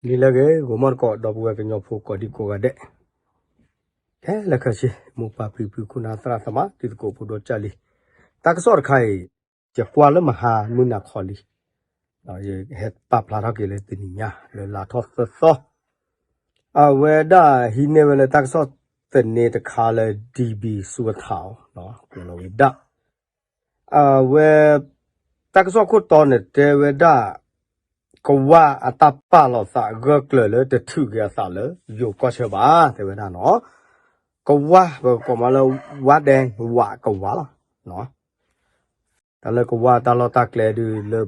နံၤလၢအဂ့ၤ ဂီၤမီၢ်တကိး ဒီပုၢ်ဝဲၢ်ကညီဖိကိးဒံကိးဂၤဒဲး, ခဲလၢာ်ခဲဆ့ မိၢ်ပၢ်ဖံဖု ခိၣ်နၢ်သရၣ်သမါ တံၤသကိးဖိဒိၣ်ကၢ်လံ, တၢ်ကစီၣ်တခါအံၤ ယကွၢ်လၢမဟါမုၢ်နၤခီလံ, ယဟဲပာ်ဖျါထီၣ်က့ၤလၢတနံၤညါ လၢလါထီၣ်သၢသီ, အဝဲဒၣ်ဟံးန့ၢ်ဝဲလၢတၢ်ကစီၣ်သန့တခါလၢ DB စူအထး ကွဲးလီၤဝဲဒၣ် အဝဲ တၢ်ကစီၣ်ခိၣ်တီန့ၣ်တဲဝဲဒၣ် ကဝၢ်အတၢ်ပာ်လီၤသးအဂၢၢ်ကျၢၤလၢတထုးက့ၤအသးလၢယိၤကီၢ်ဆၢဘၣ် တဲဝဲဒၣ်နီၤ, ကဝၢ် ပကိးမးလၢ ဝါဒဲ ဝးကဝၢ်လီၤ, တၢ်လၢကဝၢ်တၢ်လီၢ်တၢ်ကျဲဒုးလၢ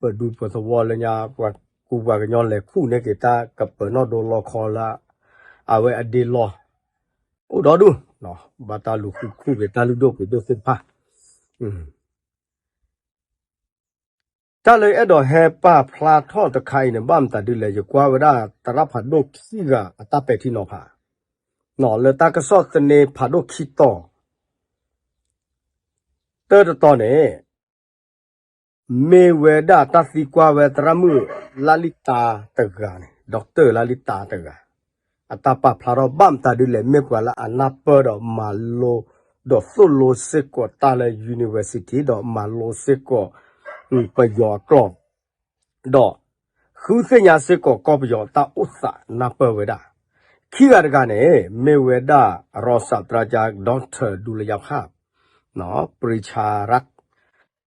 ပဒူပသဝီလၢညါ ပှၤကူပှၤကညီလဲၤခူၣ်န့ၢ်က့ၤတၢ်ကပၢၤနီၣ်ဒိလီခီလၢ အဝဲအဒ့လီၢ် အိၣ်ဒီဒူၣ်, ဘၣ်တၢ်လူၤဃုခူၣ်က့ၤတၢ်လုၢ်ဒိၣ်ပှ့ၤဒိၣ်သ့ၣ်တဖၣ် တၢ်လၢအဲၣ်ဒိးဟဲပာ်ဖျါထီၣ်တခါအံၤန့ၣ် ဘၣ်မတၤဒ်လဲၣ် ယကွၢ်ဝဲဒၣ်သရၣ်ဖးဒိၣ်ခံဂၤအတၢ်ပဲာ်ထံနီၤဖး လၢတၢ်ကစီၣ်သန့ဖးဒိၣ်ခံတီၤ တၢတတီၤန့ၣ် မ့ၢ်ဝဲဒၣ်တၢ်သံကွၢ်ဝဲသရၣ်မုၣ်လါလံတၢ်တဂၤန့ၣ် ဒီကတၢၢ်လါလံတၢ်တဂၤ အတၢ်ပာ်ဖျါထီၣ်ဘၣ်မတၤဒ်လဲၣ် မ့ၢ်ပှၤလၢအနၢ်ပၢၢ်ဒီးမၤလိ ဒီးသိၣ်လိစ့ၢ်ကီးတၢ်လၢ university ဒီးမၤလိစ့ၢ်ကီး ပယီၤအကျိာ် ဒီးဃုသ့ၣ်ညါစ့ၢ်ကီးကီၢ်ပယီၤတၢ်အိၣ်သးနၢ်ပၢၢ်ဝဲဒၣ်, ခံဂၤတဂၤန့ၣ် မ့ၢ်ဝဲဒၣ် ရီၣ်စးတြၢကၠါ ဒီၣ်ထၢၣ်ဒူလယါဖၣ် ပရံဆါရၣ်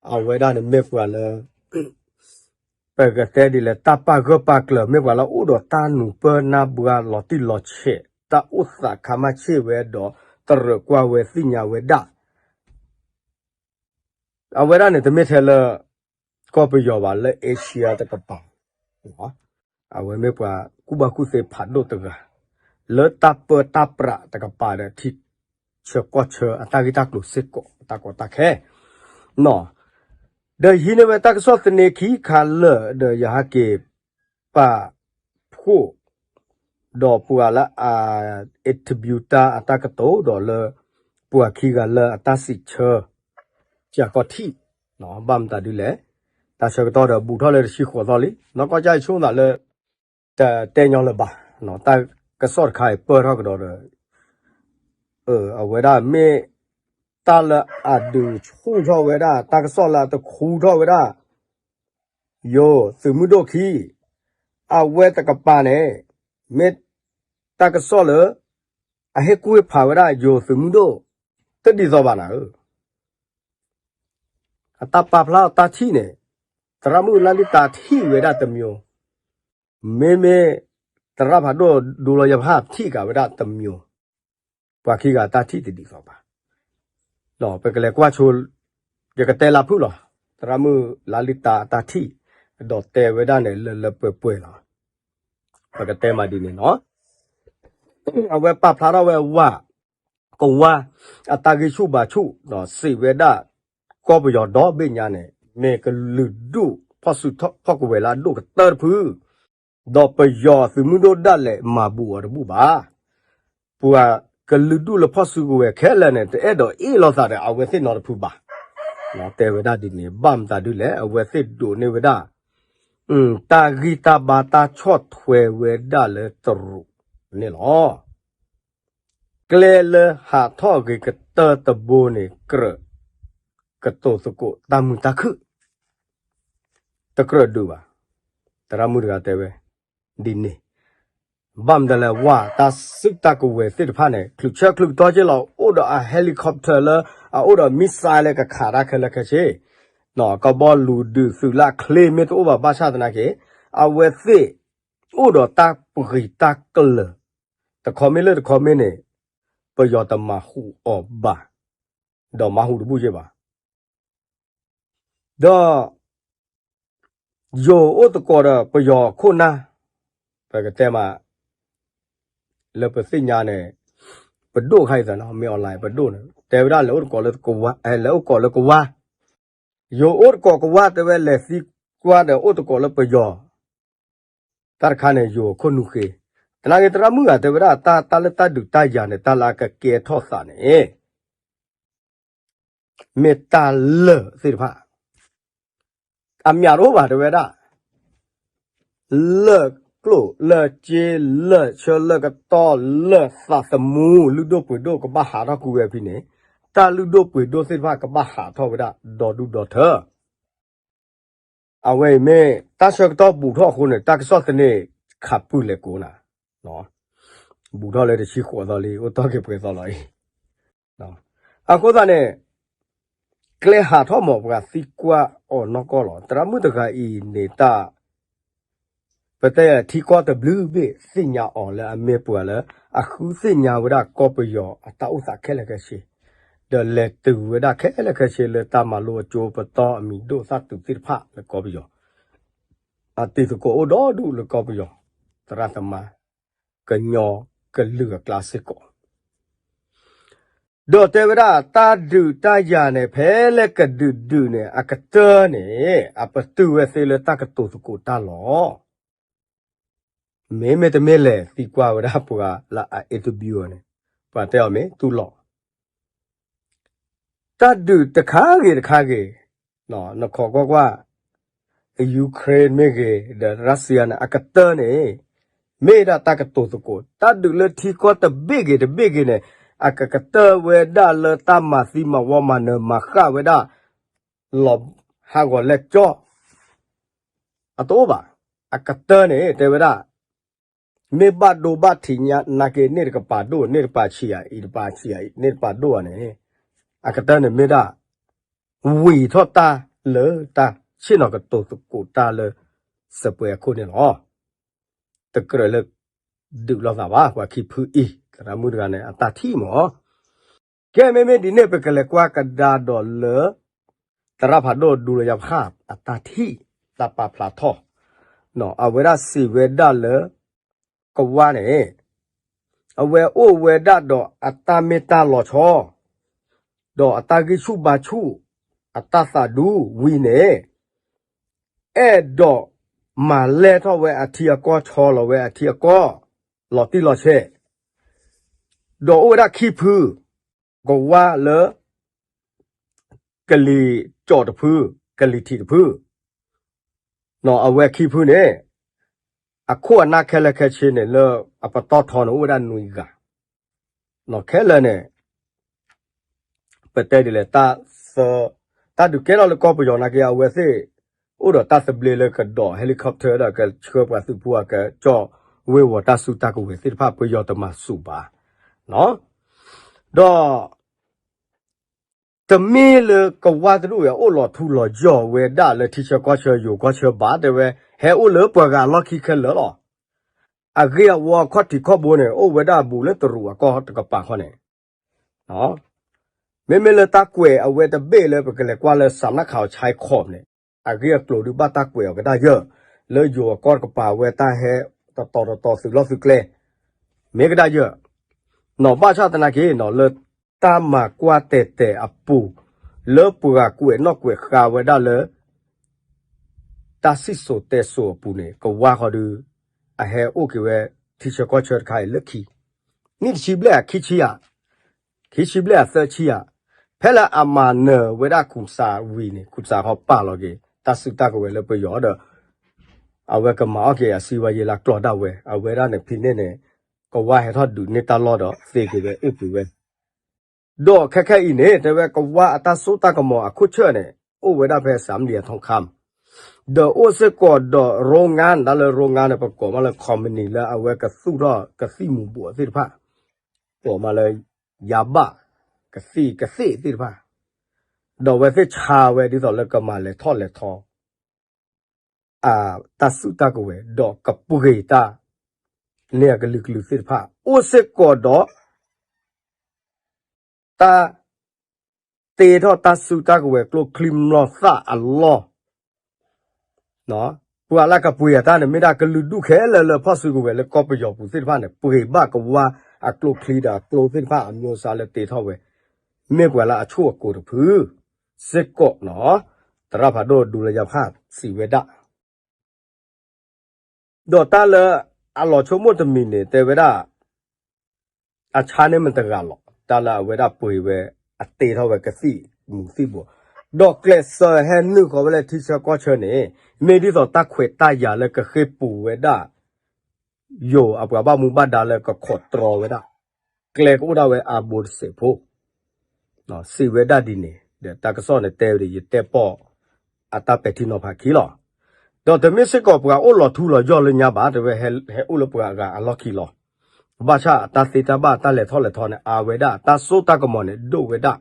အဝဲဒၣ်န့ၣ်မ့ၢ်ပှၤလၢ ပကတဲဒ်လဲၣ် တၢ်ပာ်ဂၢၢ်ပာ်ကျၢၤ မ့ၢ်ပှၤလၢအိၣ်ဒီးတၢ်နူၤပၢၢ်နၢ်ဘှါလီၤတံၢ်လီၤဆဲး တၢ်အိၣ်သးခါမးဆ့ၣ်ဝဲဒီး တရၢၣ်ကွၢ်ဝဲသ့ၣ်ညါဝဲဒၣ် အဝဲဒၣ်န့ၣ် တမ့ၢ်ထဲလၢ ကီၢ်ပယီၤဘၣ် လၢ Asia တကပၤ အဝဲမ့ၢ်ပှၤကူၣ်ဘၣ်ကူၣ်သ့ဖးဒိၣ်တဂၤ လၢတၢ်ပၢတၢ်ပြးတကပၤဒီး ထံဆၢကီၢ်ဆၢအတၢ်ဂ့ၢ်တၢ်ကျိၤစ့ၢ်ကီး တၢ်ကီတၢ်ခဲ ဒီးဟံးန့ၢ်ဝဲတၢ်ကစီၣ်သန့ခံခါလၢာ် ဒီးယဟးက့ၤပာ်ဖှိၣ် ဒီးပှၤလၢအ interview တၢ်အတၢ်ကတိၤဒီးလၢ ပှၤခံဂၤလၢအတၢ်စံးဆၢ ကၢ်ကီၢ်ထံး ဘၣ်မတၤဒ်လဲၣ် တၢ်ဆၢကတီၢ်ဒီးဘူးထီၣ်လၢတဆံဃိးသီလံ နီၢ်ကီၢ်ကၠၢ်ယဆိကမိၣ်သးလၢ တတဲညီလၢၤဘၣ် တၢ်ကစီၣ်တခါအံၤပၢၢ်ထီၣ်ကဒီးဒီး အဝဲဒၣ်မ့ၢ် တၢ်လၢအဒုးဆူၣ်ထီၣ်ဝဲဒၣ် တၢ်ကစီၣ်လၢအတခူထီၣ်ဝဲဒၣ် ယိၤသုးမုၢ်ဒိၣ်ခံ အဝဲတကပၤန့ၣ် မ့ၢ်တၢ်ကစီၣ်လၢ အဟ့ၣ်ကူၣ်ဟ့ၣ်ဖးဝဲဒၣ်ယိၤသုးမုၢ်ဒိၣ် တဒ်သိးဘၣ်နၤဧၢ အတၢ်ပာ်ဖျါအတၢ်ထံၣ်န့ၣ် သရၣ်မုၣ်လါလံတၢ်ထံၣ်ဝဲဒၣ်တမျိုး မ့မ့ၢ် သရၣ်ဖးဒိၣ်ဒူလီၤယဖးထံၣ်က့ၤဝဲဒၣ်တမျိုး ပှၤခံဂၤတၢ်ထံၣ်တဒ်သိးဘၣ် ပကလဲၤကွၢ်ဆိ ယကတဲလၢဖုၣ်လီၤ သရၣ်မုၣ်လါလံတၢ်တၢ်ထံၣ် ဒီးတဲဝဲဒၣ်န့ၣ်လၢလၢပှဲၤပှဲၤလီၤ ပကတဲမးဒ်န့ၣ်နီၤ အဝဲပာ်ဖျါထီၣ်ဝဲဝး ကဝါ အတၢ်ဂံၢ်ဆူၣ်ဘါဆူၣ် စံးဝဲဒၣ် ကီၢ်ပယီၤဒီဘ့ၣ်ညါန့ၣ် မ့ၢ်ကလုာ်ဒူၣ်ဖီၣ်စုဖီၣ်ကဝဲၤလၢအဒိၣ်ကတၢၢ်တဖု ဒီးပယီၤသုးမုၢ်ဒိၣ်ဒၣ်လဲာ်မၤဘူးအီၤတဘူးဘၣ် ပှၤကလုာ်ဒူၣ်လၢဖီၣ်စုကဝဲၤခဲလၢာ်န့ၣ် တအဲၣ်ဒိးအ့ၣ်လိာ်သးဒီးအဝဲသ့ၣ်နီတဖုဘၣ် တဲဝဲဒၣ်ဒ်န့ၣ် ဘၣ်မတၤဒ်လဲၣ် အဝဲသ့ၣ်ဒိးန့ၢ်ဝဲဒၣ် တၢ်ဂံၢ်တၢ်ဘါတၢ်ဆီၣ်ထွဲဝဲဒၣ်လၢတရူးန့ၣ်လီၤ ကျဲလၢဟးထီၣ်ဂ့ၤကတၢၢ်တဘိန့ၣ် ကြၢးကတိၤသကိးတၢ်မုာ်တၢ်ခုၣ် တကြၢးဒုးဘၣ် သရၣ်မုၣ်တဂၤတဲဝဲ ဒ်န့ၣ် ဘၣ်မတၤလဲၣ် ဝးတၢ်စုၣ်တၢ်ကဝဲၤသ့ၣ်တဖၣ်န့ၣ် ချုးဆၢချုးကတီၢ်က့လီၤ အိၣ်ဒီးအ helicopter လၢ အအိၣ်ဒီး missile လၢကခးတၢ်ခဲလၢာ်ခဲဆ့ ကဘီလူၤဒုးသုးလၢအချ့မ့ၢ်တအိၣ်ဘၣ်ဘၣ်ဆၣ်သနာ်က့ အဝဲသ့ၣ် အိၣ်ဒီးတၢ်ပဂံၢ်တၢ်ကျၢၤ တခီမ့ၢ်လၢတခီမ့ၢ်န့ၣ် ပယီၤတမၤဟူးအီၤဘၣ် ဒီးမၤဟူးတဘူၣ်ယဲၢ်ဘၣ် ဒီး ယိၤအိၣ်သကိးဒီးပယီၤခိၣ်နၢ် ပကတဲမး လၢပသ့ၣ်ညါန့ၣ် ပဒိၣ်ခါအံၤသးနီၤ မ့ၢ် online ပဒိၣ်န့ၣ် တဲဝဲဒၣ်လဲၤအိၣ်သကိးလၢကဝါ လဲၤအိၣ်သကိးလၢကဝါ ယိၤအိၣ်သကိးကဝါတဲဝဲလဲၤသံကွၢ်ဒီးအိၣ်သကိးလၢပယီၤ တၢ်တခါန့ၣ် ယိၤခိၣ်နူာ်ဃ့ သနာ်က့သရၣ်မုၣ်ဂၤတဲဝဲဒၣ် တၢ်လၢတၢ်ဒုးတၢ်ယၤန့ၣ် တၢ်လၢအကကဲထီၣ်သးန့ၣ် မ့ၢ်တၢ်လၢာ်သ့ၣ်တဖၣ် အမ့ၢ်တအိၣ်ဘၣ်တဲဝဲဒၣ် လၢာ် ကျိၣ်လၢစ့လၢဆၢလၢကတီၢ်လၢသးသမူ လုၢ်ဒိၣ်ပှ့ၤဒိၣ်ကဘၣ်ဟးထီၣ်ကွံာ်ဝဲဖဲန့ၣ်, တၢ်လုၢ်ဒိၣ်ပှ့ၤဒိၣ်သ့ၣ်တဖၣ်ကဘၣ်ဟးထီၣ်ဝဲဒၣ်ဒီဒူၣ်ဒီထၢ အဝဲအံၤမ့ၢ်တၢ်ဆၢကတီၢ်ဘူးထီၣ်အဃိန့ၣ် တၢ်ကစီၣ်သန့ခးပုၢ်လဲၤကိးနၤ, ဘူးထီၣ်လၢတဆံဃိးသီလံ အိၣ်တ့ၢ်က့ၤပှဲၤသီလီၤအံၤ. အဃိသတးန့ၣ် ကျဲဟးထီၣ်မး ပှၤသံကွၢ်အီၤနီၢ်ကီၢ်လီၤ. သရၣ်မုၣ်တဂၤအံၤန့ၣ်တၢ် ပတဲထံကီၢ်တဘျုးဘ့ၣ်သ့ၣ်ညါအီၤလၢအမ့ၢ်ပှၤလၢ အဃုသ့ၣ်ညါဝဲဒၣ်ကီၢ်ပယီၤအတၢ်အိၣ်သးခဲလၢာ်ခဲဆ့, ဒီးလဲၤတုၤဝဲဒၣ်ခဲလၢာ်ခဲဆ့လၢတၢ်မၤလိအကၠိပတီၢ်အမံၤဒိၣ်သၣ်တုၤသ့ၣ်တဖၣ်လၢကီၢ်ပယီၤ, အတံၤသကိးအိၣ်ဒီဒူၣ်လၢကီၢ်ပယီၤ, သရၣ်သမါ, ကညီကလုာ်အကျါစ့ၢ်ကီး ဒီးတဲဝဲဒၣ် တၢ်ဒုးတၢ်ယၤန့ၣ် ဖဲလဲၣ်ကဒုးဒုးန့ၣ် အကတၢၢ်န့ၣ် အပတုာ်ဝဲသ့လၢတၢ်ကတိၤသကိးတၢ်လီၤ. မ့မ့ၢ်တမ့ၢ်လဲၣ် သံကွၢ်ဝဲဒၣ်ပှၤလၢအ interview န့ၣ် ပှၤတဲအီၤမ့ၢ်တူၢ်လိာ် တၢ်ဒုးတခါဂ့ၤတခါဂ့ၤ, နခိးကွၢ်ကွၢ် Ukraine မ့ၢ်ဂ့ၤ ဒီး Russia န့ၣ် အကတၢၢ်န့ၣ် မ့ၢ်ဒၣ်တၢ်ကတိၤသကိး, တၢ်ဒုးလၢထံကီၢ်တဘ့ၣ်ဂ့ၤတဘ့ၣ်ဂ့ၤန့ၣ် အကကတၢၢ်ဝဲဒၣ်လၢတၢ်မၤသံမၤဝီမၤနၢၤမၤဃၣ်ဝဲဒၣ် လီၤဟးဂီၤလဲၢ်ကၠီ အတအိၣ်ဘၣ်. အကတၢၢ်န့ၣ် တဲဝဲဒၣ် မ့ၢ်ဘၣ်ဒိဘၣ်ထံးညါနာ်က့ န့ၣ်တကပၤဒိၣ် န့ၣ်တပၤဆံးဧါ အံၤတပၤဆံးဧါ န့ၣ်တပၤဒိၣ်ဧါန့ၣ် အကတၢၢ်န့ၣ်မ့ၢ်ဒၣ် ဝံၤထီၣ်တၢ်လၢတၢ်ဆ့ၣ်နီၤကတိၤသကိးတၢ်လၢ စပွဲအခိၣ်န့ၣ်လီၤ. တကြၢးလၢ ဒုးလိာ်သးဘၣ် ပှၤခံဖုအံၤ သရၣ်မုၣ်တဂၤန့ၣ် အတၢ်ထံၣ်မး ကဲ မ့မ့ၢ်ဒ်န့ၣ် ပကလဲၤကွၢ်ကဒါဒီးလၢ သရၣ်ဖးဒိၣ်ဒူလၢယၤဖး အတၢ်ထံၣ် တၢ်ပာ်ဖျါထီၣ်, အဝဲဒၣ်စံးဝဲဒၣ်လၢ ကဝါန့ၣ် အဝဲအိၣ်ဝဲဒၣ်ဒီးအတၢ်မ့ၢ်တၢ်လီၤဆီ ဒီးအတၢ်ဂံၢ်ဆူၣ်ဘါဆူၣ် အတၢ်သးဒူဝံၤန့ၣ် အဲၣ်ဒိးမၤလဲၢ်ထီၣ်ဝဲအထံအကီၢ် ဆီလီၤဝဲအထံအကီၢ် လီၤတံၢ်လီၤဆဲး, ဒီးအိၣ်ဝဲဒၣ်ခံဖု ကဝါလၢ ကလံၤကၠီၣ်တဖု ကလံၤထံးတဖု, အဝဲခံဖုန့ၣ် အခိၣ်အနၢ်ခဲလၢာ်ခဲဆ့န့ၣ် လၢအပတီၢ်ထီန့ၣ် အိၣ်ဝဲဒၣ်နွံဂၤ, ခဲလၢာ်န့ၣ် ပတဲဒ်လဲၣ် တၢ်သၢ တၢ်ဒုးကဲထီၣ်လၢကီၢ်ပယီၤနာ်က့ အဝဲသ့ၣ် အိၣ်ဒီးတၢ်သဘျ့လၢကဒိး helicopter ဒီးကဆှၢပှၤသုးဖိအကကၠီၣ်ဝ့ၢ်ဝီၤတၢ်စုတၢ်ကဝဲၤသ့ၣ်တဖၣ် ပယီၤတမၤစူၤဘၣ်, ဒီး တမ့ၢ်လၢကဝါတဒူၣ်အံၤ အိၣ်လီၤထူလီၤယိာ်ဝဲဒၣ်လၢထံဆၢကီၢ်ဆၢယိၤကီၢ်ဆၢဘၣ် တဲဝဲ ဟဲအိၣ်လၢပှၤဂၤအလီၢ်ခံခဲလၢာ်လီၤ. အဂ့ၢ်အဝီအခီၣ်ထံးခီၣ်ဘိန့ၣ် အိၣ်ဝဲဒၣ်ဘူးလၢတရူးအကီၢ်တကပၤခီန့ၣ် မ့မ့ၢ်လၢတၢ်ကွဲးအဝဲတဘ့ၣ်လၢပကလဲၤကွၢ်လၢ စးနၣ်ခးအီၤဆဲခီၣ်န့ၣ် အဂ့ၢ်အကျိၤဒုးဘၣ်တၢ်ကွဲးအီၤကဒါယၢ် လၢယိၤအကီၢ်တကပၤဝဲတၢ်ဟဲတတီၤတတီၤသုးလီၢ်သုးကျဲ မ့ၢ်ကဒါယၢ် နီၢ်ဘၣ်ဆၣ်သနာ်က့နီၢ် လၢတၢ်မၤကွၢ်တဲာ်တဲာ်အပူၤ လၢပှၤကွဲးနီၣ်ကွဲးဃါဝဲဒၣ်လၢ တၢ်စံၣ်စိၤတဲစိၤအပူၤန့ၣ် ကဝါဃီဒုး အဟဲအိၣ်က့ၤဝဲ ထံဆၢကီၢ်ဆၢတခါအံၤလၢခံ နံၣ်တဆံဘျဲၣ်ဧါ ခံဆံဧါ ခံဆံဘျဲၣ်ဧါ သၢဆံဧါ ဖဲလၢအမၤနၢၤဝဲဒၣ်ခူၣ်စးဝံၤန့ၣ် ခူၣ်စးဃီပာ်လီၤက့ၤ တၢ်စုတၢ်ကဝဲၤလၢပယီၤဒီး အဝဲကမၤအီၣ်က့ၤအစံးဝဲယ့လၢကျိာ်ဒၣ်ဝဲ အဝဲဒၣ်န့ၣ်ဖဲန့ၣ်န့ၣ် ကဝါဟဲထီၣ်ဒုးန့ၢ်တၢ်လီၢ်ဒီး သ့က့ၤဝဲအုၣ်က့ၤဝဲ ဒီးခဲခဲအံၤန့ၣ် တဲဝဲကဝါအတၢ်စိတၢ်ကမီၤအခိၣ်ဆၢၣ်န့ၣ် အိၣ်ဝဲဒၣ်ဖဲ စၣ်မလံယၤထွန်းခမ်း ဒီးအိၣ်စ့ၢ်ကီးဒီး โรงงาน တၢ်လၢ โรงงาน န့ၣ် ပကိးမးလၢ company လၢအဝဲကသူၣ်ထီၣ်ကသံၣ်မူၤဘှီးသ့ၣ်တဖၣ် ကိးမးလၢ ယါဘၣ် ကသံၣ်ကသ့ၣ်သ့ၣ်တဖၣ် ဒီးအဝဲသ့ၣ်ဆါဝဲဒ်သိးလၢကမၤလဲၤထီၣ်လဲၤထီ အတၢ်စုတၢ်ကဝဲၤ ဒီးကပှ့ၤတၢ် န့ၢ်အကလုာ်ကလုာ်သ့ၣ်တဖၣ် အိၣ်စ့ၢ်ကီးဒီး တၢ်တ့ထီၣ်တၢ်စုတၢ်ကဝဲၤကျိချံမျိာ်သၣ်အလီၢ် ပှၤလၢကပှ့ၤအတၢ်န့ၣ် မ့ၢ်ဒၣ်ကလုာ်ဒူၣ်ခဲလၢာ်လၢဖီၣ်စုကဝဲၤလၢကီၢ်ပယီၤပူၤသ့ၣ်တဖၣ်န့ၣ် ပှ့ၤဘၣ်ကဝါအကျိချံဒီးအကျိသ့ၣ်တဖၣ်အမျိၤစါလၢတ့ထီၣ်ဝဲ မ့ၢ်ပှၤလၢအဆိၣ်အကိၤတဖု စ့ၢ်ကီးနီၢ် သရၣ်ဖးဒိၣ်ဒူလၢယၤဖးစံးဝဲဒၣ် ဒီးတၢ်လၢအလီၤဆိကမိၣ်တမံၤန့ၣ် တဲဝဲဒၣ် အဆါန့ၢ်မတၤတဂၤလီၤ တၢ်လၢအဝဲဒၣ်ပှ့ၤဝဲ အတ့ထီၣ်ဝဲကသံၣ်မူၤသံၣ်ဘှီး ဒီးကျဲးစၢးဟဲနုာ်ဃီၤဝဲလၢထံဆၢကီၢ်ဆၢန့ၣ် မ့ၢ်ဒ်သိးတၢ်ခွဲးတၢ်ယာ်လၢကဃ့ၢ်ပူၤဝဲဒၣ် ယိၤအပှၤဘၣ်မူဘၣ်ဒါလၢကခိးတြီဝဲဒၣ် ကျဲကအိၣ်ဒၣ်ဝဲအါဘိတစဲးဖိ စံးဝဲဒၣ်ဒ်န့ၣ် ဒီးတၢ်ကစီၣ်န့ၣ်တဲဝဲဒ် ယတဲပီၣ် အတၢ်ပဲာ်ထံနီၤဖးခံလီၤ. ဒီးတမ့ၢ်စ့ၢ်ကီးပှၤအိၣ်လီၤထူလီၤယိာ်လၢညါဘၣ် တဲဝဲဟဲအိၣ်လၢပှၤအဂၤအလီၢ်ခံလီၤ. ဘၣ်ဆၣ်အတၢ်သ့တၢ်ဘၣ်တၢ်လဲၤထီၣ်လဲၤထီန့ၣ် အဝဲဒၣ်တၢ်စိတၢ်ကမီၤန့ၣ် ဒိၣ်ဝဲဒၣ်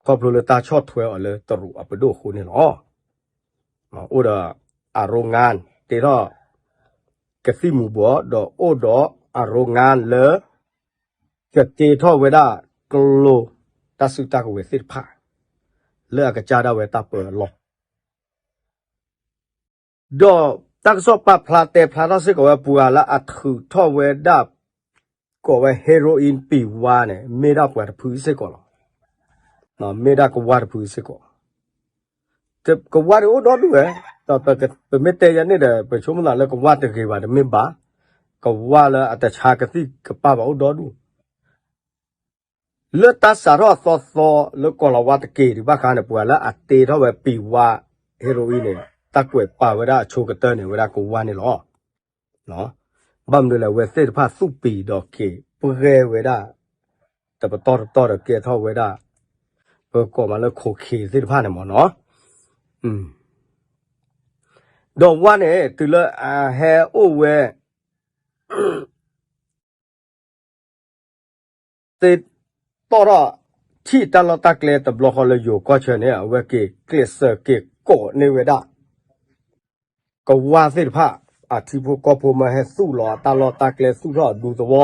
ခီဖျိလၢတၢ်ဆီၣ်ထွဲအီၤလၢတရူးအပဒိၣ်အဃိန့ၣ်လီၤ. အိၣ်ဒီးအရိငါ တ့ထီၣ် ကသံၣ်မူၤဘှီး ဒီးအိၣ်ဒီးအရိငါလၢ ကတ့ထီၣ်ဝဲဒၣ်ကျိ တၢ်စုတၢ်ကဝဲၤသ့ၣ်တဖၣ် လၢအကစၢ်ဒၣ်ဝဲတၢ်ပၢအလီၢ် ဒီးတၢ်ကစီၣ်ပာ်ဖျါတဲဖျါထီၣ်စ့ၢ်ကီးဝဲပှၤလၢအထုးထီၣ်ဝဲဒၣ် ကိးဝဲ heroin ပံၤဝါန့ၣ် မ့ၢ်ဒၣ်ပှၤတဖုစ့ၢ်ကီးလီၤ. မ့ၢ်ဒၣ်ကဝါတဖုစ့ၢ်ကီး ကဝါဒုးအိၣ်ဒီဒူၣ်ဝဲ, ဒီးပမ့ၢ်တဲယၤန့ၣ်ဒီး ပဆိကမိၣ်သးလၢကဝါတဂ့ၤဘၣ် တမ့ၢ်ဘၣ်, ကဝါလၢအတဆါကသံၣ်ကပၢ်ဘၣ်အိၣ်ဒီဒူၣ် လၢတၢ်စးထီၣ်အသီသီလၢကီၢ်လီၤဝါတက့ၢ်ဒံးဘၣ်ဃါန့ၣ် ပှၤလၢအတ့ထီၣ်ဝဲပံၤဝါ heroin န့ၣ် တၢ်ကွဲးပာ်ဝဲဒၣ်အဆိကတၢၢ်န့ၣ် ဝဲဒၣ်ကဝါန့ၣ်လီၤ. ဘၣ်မနုၤလဲၣ် အဝဲသ့ၣ်တဖၣ်သူၣ်ပံၤဒီးက့ၤပှဲၤဝဲဒၣ် တပတီၢ်တပတီၢ်ဒီးကဲထီၣ်ဝဲဒၣ် ပကိးမးလၢ cocaine သ့ၣ်တဖၣ်န့ၣ်မ့ၢ်နီၤ. ဒီးဝါန့ၣ် တုၤလၢအဟဲအိၣ်ဝဲ သ့တီၣ်ထီၣ် ထံၣ်တၢ်လီၢ်တၢ်ကျဲတဘျီဃီလၢယိၤကီၢ်ဆၢန့ၣ် အဝဲက့ၤကျဲးစၢးက့ၤကိးန့ၢ်ဝဲဒၣ် ကဝါသ့ၣ်တဖၣ် အထံဖိကီၢ်ဖိမ့ၢ်ဟဲသူၣ်လီၤအတၢ်လီၢ်တၢ်ကျဲသူၣ်ထီၣ်အဒူသဝီ,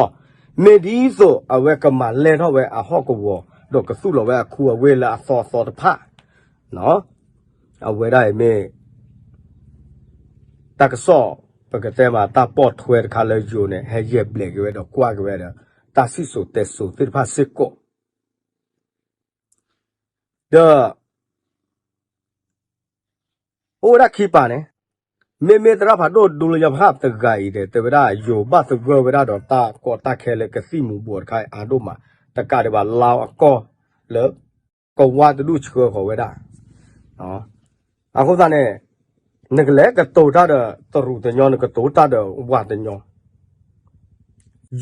မ့ၢ်ဒ်သိးအဝဲကမၤလဲၢ်ထီၣ်ဝဲအဟီၣ်ကဝီၤ ဒီးကသူၣ်လီၤဝဲအခူအဝ့ၢ်လၢအသီအသီတဖၣ် အဝဲဒၣ်အံၤမ့ၢ် တၢ်ကစီၣ် ပကတဲမးတၢ်ပိာ်ထွဲတခါလၢယိၤန့ၣ် ဟဲယဲၢ်ဘျဲးက့ၤဝဲဒီးကွၢ်က့ၤဝဲဒီး တၢ်စံၣ်စိၤတဲစိၤသ့ၣ်တဖၣ်စ့ၢ်ကီး ဒီး အိၣ်ဝဲဒၣ်ခံပၤန့ၣ် မ့မ့ၢ်သရၣ်ဖးဒိၣ်ဒူလၢယဖးတဂၤအံၤန့ၣ် တဲဝဲဒၣ်ယိၤဘၣ်သဂၢၢ်ဝဲဒၣ်ဒီးတၢ်ကီတၢ်ခဲလၢကသံၣ်မူၤဘှီးတခါအံၤအါဒိၣ်မး, တကးဒံးဘၣ်လါအကီၢ်လၢ ကဝါတဒူၣ်ဆှၢဃီၤဝဲဒၣ် အဃိသတးန့ၣ် နကလဲၤကတိၤတၢ်ဒီးတရူးတညီ နကတိၤတၢ်ဒီးဝၤတညီ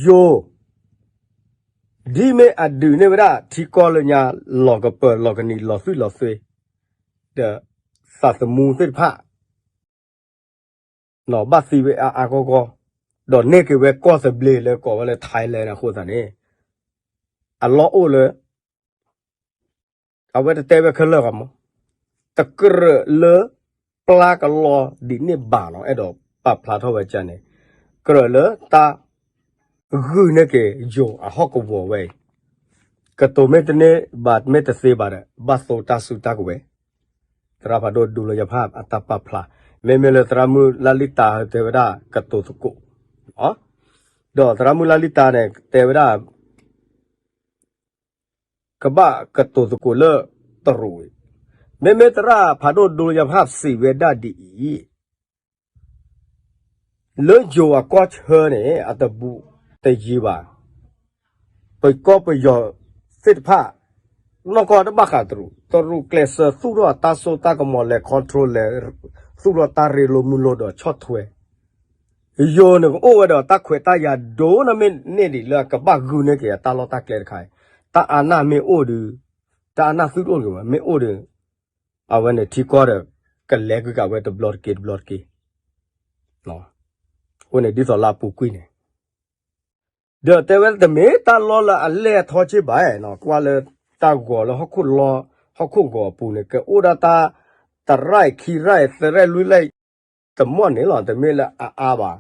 ယိၤ ဒ်မ့ၢ်အဒုးန့ၢ်ဝဲဒၣ်ထံကီၢ်လၢညါ လီၤကပၢၤလီၤကနံၤလီၤသွံၣ်လီၤသွ့ ဒီးသးသမူသ့ၣ်တဖၣ် ဘၣ်သံဝဲအါအါဂီၢ်ဂီၢ် ဒီးန့ၢ်က့ၤဝဲကီၢ်သဘျ့လၢကိးဝဲလၢ Thailand အဃိသတးန့ၣ် အလီၢ်အိၣ်လၢ အဝဲတတဲဝဲခဲလၢာ်ဂီမး, တကြၢးလၢ ပျၢ်ကလီဒ်န့ၣ်ဘၣ်နီၤ အဲၣ်ဒိးပာ်ဖျါထီၣ်ဝဲကန့ၣ်, ကြၢးလၢတၢ် ဂုာ်န့ၢ်က့ၤယိၤအဟီၣ်ကဝီၤဝဲအံၤ, ကတိၤမ့ၢ်တန့ၢ်ဘၣ်မ့ၢ်တသ့ဘၣ်ဒီး ဘၣ်သိတၢ်စုတၢ်ကဝဲၤ, သရၣ်ဖးဒိၣ်ဒူလၢယဖးအတၢ်ပာ်ဖျါ, မ့မ့ၢ်လၢသရၣ်မုၣ်လါလံတၢ်တဲဝဲဒၣ်ကတိၤသကိး, ဒီးသရၣ်မုၣ်လါလံတၢ်န့ၣ် တဲဝဲဒၣ် ကဘၣ်ကတိၤသကိးလၢတရူးအံၤ, မ့မ့ၢ်သရၣ်ဖးဒိၣ်ဒိယဖးစံးဝဲဒၣ်ဒ်အံၤ, လၢယိၤအကီၢ်ဆၢန့ၣ် အတဘူးတယံၤဘၣ်, ပကီၢ်ပယီၤသ့ၣ်တဖၣ် နီၢ်ကီၢ်တဘၣ်ဃးတရူး, တရူးကျဲးစၢးသူၣ်ထီၣ်အတၢ်စိတၢ်ကမီၤလဲၤ control လဲၤ သူၣ်ထီၣ်တၢ်ရ့လိာ်မုာ်လိာ်ဒီးဆီၣ်ထွဲ ယိၤန့ၣ်ကအိၣ်ဝဲဒီးတၢ်ခွဲးတၢ်ယာ်ဒိၣ်နီၢ်မ့ၢ်န့ၢ်ဒံးလၢအကဘၣ်ဂုာ်န့ၢ်က့ၤအတၢ်လီၢ်တၢ်ကျဲတခါအံၤ, တၢ်အါနၢ်မ့ၢ်အိၣ်ဒီး, တၢ်အါနၢ်သုတအိၣ်တဂ့ၤဘၣ် မ့ၢ်အိၣ်ဒီး, အဝဲန့ၣ်ထံကီၢ်ဒီး ကလဲၤကွံာ်က့ၤဝဲတဘျီတက့ၢ်တဘျီတက့ၢ်, အဃိန့ၣ်ဒ်သိးလၢအပူၤကွံာ်န့ၣ် ဒီးတဲဝဲတမ့ၢ်တၢ်လီၢ်လၢအလဲၢ်အထီက့ဘၣ်နီၤ, ကွၢ်လၢတၢ်ဂီၤလၢဟီၣ်ခိၣ်လီၤ, ဟီၣ်ခိၣ်ဂီၤအပူၤန့ၣ် ကအိၣ်ဒၣ်တၢ် တရၢၢ်ခံရၢၢ်သရၢၢ်လွံၢ်ရၢၢ် တမီၢ်န့ၣ်လီၤ, တမ့ၢ်လၢအအါဘၣ်,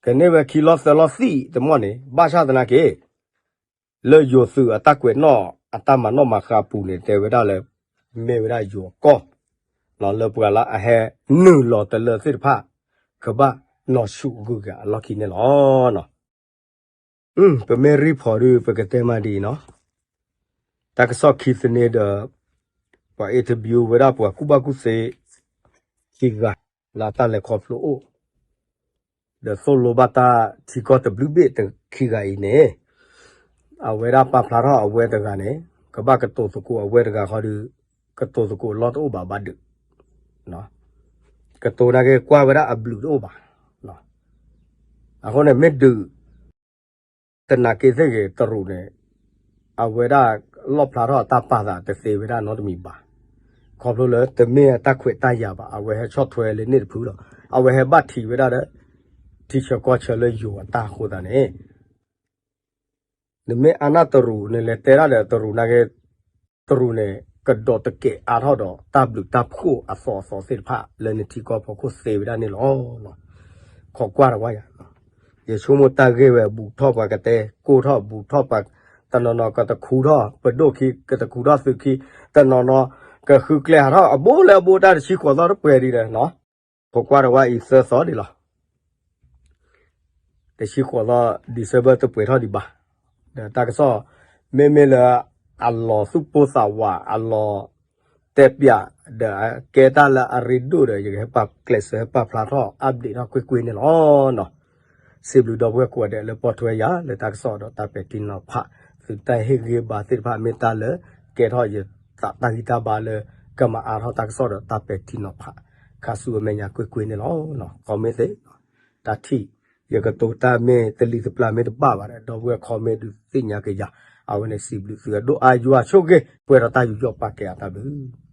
ကန့ၢ်ဝဲခံလီၢ်သၢလီၢ်သံၣ်တမီၢ်န့ၣ်, ဘၣ်ဆၣ်သနာ်က့ လၢယိၤသုးအတၢ်ကွဲးနီၣ်အတၢ်မၤနီၣ်မၤဃါအပူၤန့ၣ် တဲဝဲဒၣ်လၢ မ့ၢ်ဝဲဒၣ်ယိၤအကီၢ်, လၢပှၤလၢအဟဲနုာ်လီၤတလၢသ့ၣ်တဖၣ် ကဘၣ်နီၢ်ဆူၣ်ဂုာ်က့ၤအလီၢ်ခံန့ၣ်လီၤ. ပမ့ၢ်ရံဖီးဒုး ပကတဲမးဒ်အံၤနီၤ, တၢ်ကစီၣ်ခံသန့ဒီး ပှၤ interview ဝဲဒၣ်ပှၤကူၣ်ဘၣ်ကူၣ်သ့ ခံဂၤ လၢတၢ်လဲၤခီဖျိအိၣ် ဒီးသိၣ်လိဘၣ်တၢ်ထံကီၢ်တဘျုးဘ့ၣ်ခံဂၤအံၤန့ၣ်, အဝဲဒၣ်ပာ်ဖျါထီၣ်အဝဲတဂၤန့ၣ် ကဘၣ်ကတိၤသကိးအဝဲတဂၤဃီဒီး ကတိၤသကိးလီၢ်တအိၣ်ဘၣ်ဘၣ်ဒုး, ကတိၤနာ်က့ကွၢ်ဝဲဒၣ်အဘျုးတအိၣ်ဘၣ်, အဃိန့ၣ်မ့ၢ်ဒုး တနာ်က့သ့ၣ်ဂ့ၤ တရူးန့ၣ် အဝဲဒၣ်လီၣ်ဖျါထီၣ်အတၢ်ပာ်သးတသ့ဝဲဒၣ်နီတမံၤဘၣ်. ခီဖျိလၢတမ့ၢ်အတၢ်ခွဲးတၢ်ယာ်ဘၣ်, အဝဲဟဲဆီၣ်ထွဲလၢန့ၣ်တဖုလီၤ. အဝဲဟဲဘၣ်ထံးဝဲဒၣ်ဒီး ထံဆၢကီၢ်ဆၢလၢယိၤအတၢ်အဃိသတးန့ၣ် နမ့ၢ်အါနၢ်တရူးန့ၣ် လဲၤတဲဒၣ်ဒီးတရူးနာ်က့ တရူးန့ၣ် ကဒီးတကဲးအါထီၣ်ဒီးတၢ်ဘျုးတၢ်ဖှိၣ်အသီအသီသ့ၣ်တဖၣ်လၢနထံကီၢ်ဖီခိၣ်သ့ဝဲဒၣ်န့ၣ်လီၤ. ခိးကွၢ်တဝါယၤ, ယဆိကမိၣ်တၢ်ဂ့ၢ်ဝဲ ဘူးထီၣ်ပှၤကတဲကိၢ်ထီၣ် ဘူးထီၣ်ပှၤ တနီၤနီၤကတခူထီၣ်ပဒိၣ်ခံ ကတခူထီၣ်သုးခံ တနီၤနီၤ ကဃုကျဲဟးထီၣ်အဘိလၢအဘိတၢ်တဆံဃိးသီတပှဲၤဒံးဒီး ခိးကွၢ်တဝါအံၤသၢသီဒံးလီၤ. တဆံဃိးသီ December တပှဲၤထီၣ်ဒံးဘၣ်. ဒီးတၢ်ကစီၣ် မ့မ့ၢ်လၢအလီၤသူၣ်ပိၢ်သးဝး အလီၤတဲပၠး ဒီးကဲတၢ်လၢအရ့ဒိၣ်ဒီး ယကဟဲပာ်ကျဲးစၢးဟဲပာ်ဖျါထီၣ် update ထီၣ်ကွ့ၢ်ကွ့ၢ်န့ၣ်လီၤ. စံးဘျုးဒီပုၢ်ဝဲၢ်ကိးဂၤဒဲးလၢပိာ်ထွဲယၤလၢတၢ်ကစီၣ်ဒီးတၢ်ပဲာ်ထံနီၤဖး, သုတၢ်ဟ့ၣ်ဂံၢ်ဘါသ့ၣ်တဖၣ်မ့ၢ်တၢ်လၢကဲထီၣ်ယသးတၢ်ဂံၢ်တၢ်ဘါလၢ ကမၤအါထီၣ်တၢ်ကစီၣ်ဒီးတၢ်ပဲာ်ထံနီၤဖး ခါဆူအမဲာ်ညါကွ့ၢ်ကွ့ၢ်န့ၣ်လီၤ. comment သ့ၣ် တၢ်ထံၣ် ယကတိၤတၢ်မ့ၢ်တလံၤတပျၢ်မ့ၢ်တဘၣ်ဘၣ်ဒီး ဒီပုၢ်ဝဲၢ် comment ဒုးသ့ၣ်ညါက့ၤယၤ, အဝဲန့ၣ်စံးဘျုးသုအဒိၣ်အါယွၤဆိၣ်ဂ့ၤ ပှဲၤဒီးတၢ်ယူးယီၣ်ပာ်ကဲအတၢ်ဘျုး